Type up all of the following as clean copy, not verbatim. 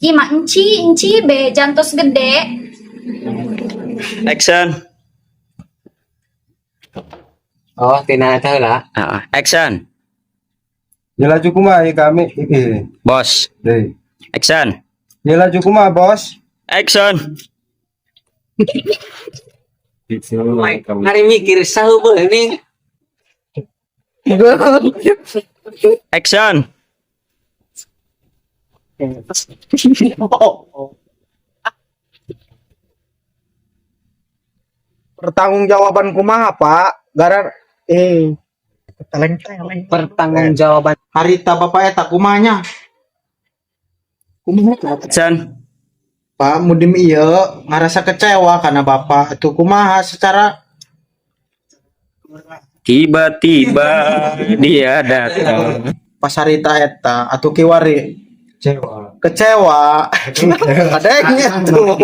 Ima enci enci be jantos gede. Action. Oh, tina eta heula. Ah, action. Ya laju kumaha ya kami eh Bos. Deui. Action. Ya laju kumaha, Bos? Action. Hari mikir sahu beuning. Action. Pertanggungjawaban kumaha, Pak? Gara eh teleng-teleng. Pertanggungjawaban. Harita bapak eta kumanya? Kumaha? Action. Pak Mudim iya ngerasa kecewa karena bapak itu kumaha secara Tiba-tiba dia datang. Pas harita eta atau kiwari Kecewa. Kecewa kadangnya tuh.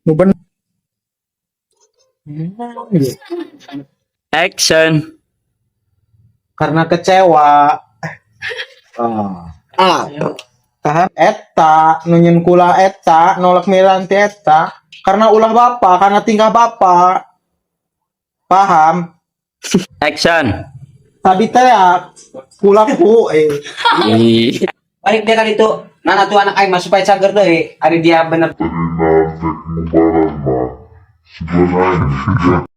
Nu bener. Action. Karena kecewa. Ah. Tahan eta nu nyeun kula eta nolak miranti eta karena ulah bapak, karena tingkah bapak, paham? Action. Tadi teh ya kulaku eh. Ih. Balik dia kan itu. Nana tuh anak aing mah supaya cager deui. Ari dia bener. Tadi na rek ngubaran mah sebenarnya.